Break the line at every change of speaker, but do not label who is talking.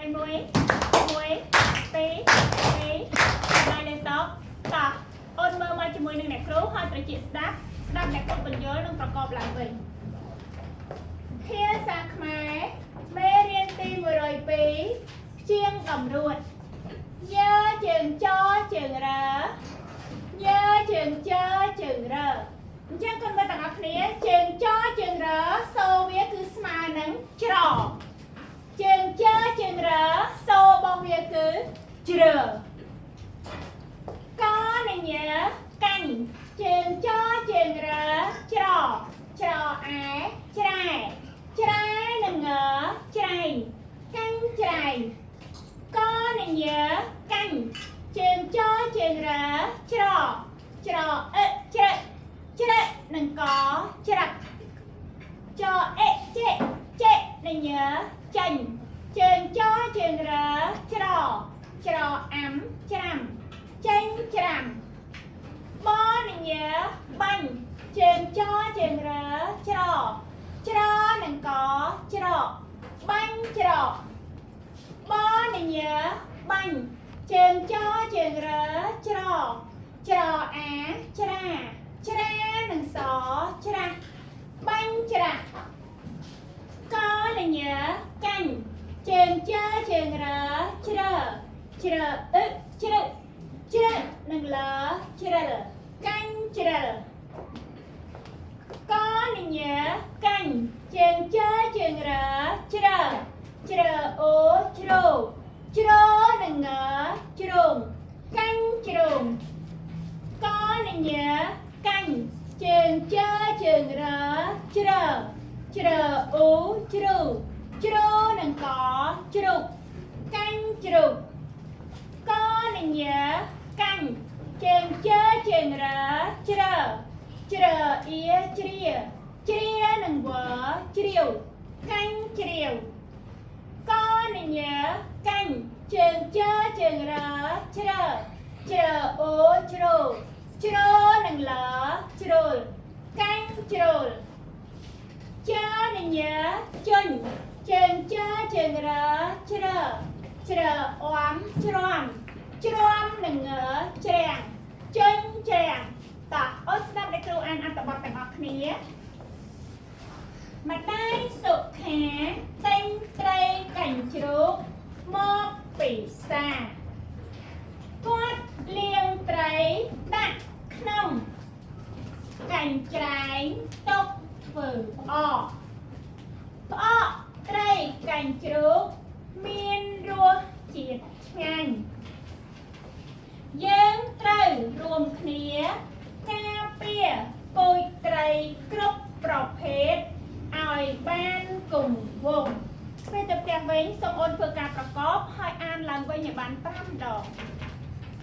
1 1 2 2ដៃលេងតតោះអូនមើលមកជាមួយនឹងអ្នកគ្រូហើយត្រចៀកស្ដាប់ស្ដាប់អ្នកគ្រូបញ្យល់និងប្រកបឡើងវិញភាសាខ្មែរមេរៀនទី102ជាងតម្រួតយើជើងចជើងរយើជើងចជើងរអញ្ចឹងគុណមើលទាំងអស់គ្នាជើងចជើងរសូវាគឺស្មើនឹងច្រ ជើងជើជើងរសូរបស់វាគឺជ្រើកនញកាញ់ជើងចជើងរច្រច្រអែច្រែច្រែនឹងងច្រែងកាញ់ច្រែងកនញកាញ់ជើងចជើងរច្រច្រអឹច្រឹច្រឹនឹងកច្រឹកចអិចេចេនញចេញជើងចជើងរច្រច្រអាំច្រាំចេញច្រាំបនញបាញ់ជើងចជើងរច្រច្រនឹងកច្រកបាញ់ច្រកបនញបាញ់ជើងចជើងរច្រច្រអាច្រាច្រានឹងសច្រាស់បាញ់ច្រាស់ កនញកាញ់ជើងជើជើងរជ្រើជ្រើអឹជ្រឹជ្រឹនឹងលជ្រិលកាញ់ជ្រិលកនញកាញ់ជើងជើជើងរជ្រើជ្រើអូជ្រោជ្រោនឹងងជ្រងកាញ់ជ្រងកនញកាញ់ជើងជើជើងរជ្រើ ជ្រើអូជ្រូជ្រូនឹងកជ្រូកកាញ់ជ្រូកកនញកាញ់ជើងជើជើងរជ្រើជ្រើអៀជ្រាជ្រានឹងវជ្រាវកាញ់ជ្រាវកនញកាញ់ជើងជើជើងរជ្រើជ្រើអូជ្រូជ្រូនឹងលជ្រុលកាញ់ជ្រុល ចនញជញ្ជើងជើជើងរជ្រើជ្រើអមជ្រាំជ្រាំនឹងងច្រាំងជញ្ច្រាំងតោះអូនស្ដាប់អ្នកគ្រូអានអត្ថបទទាំងអស់គ្នាម្ដាយសុខាទិញត្រីកាញ់ជ្រូកមកពីសាគាត់លាងត្រីដាក់ក្នុងកាញ់ច្រែងទុកធ្វើផ្អក ផ្អកត្រីកាញ់ជ្រូកមានរសជាតិឆ្ងាញ់យើងត្រូវរួមគ្នាការពារពូជត្រីគ្រប់ប្រភេទឲ្យបានគង់វង្សពេលទៅផ្ទះវិញសូមអូនធ្វើការប្រកបហើយអានឡើងវិញឲ្យបាន5ដង។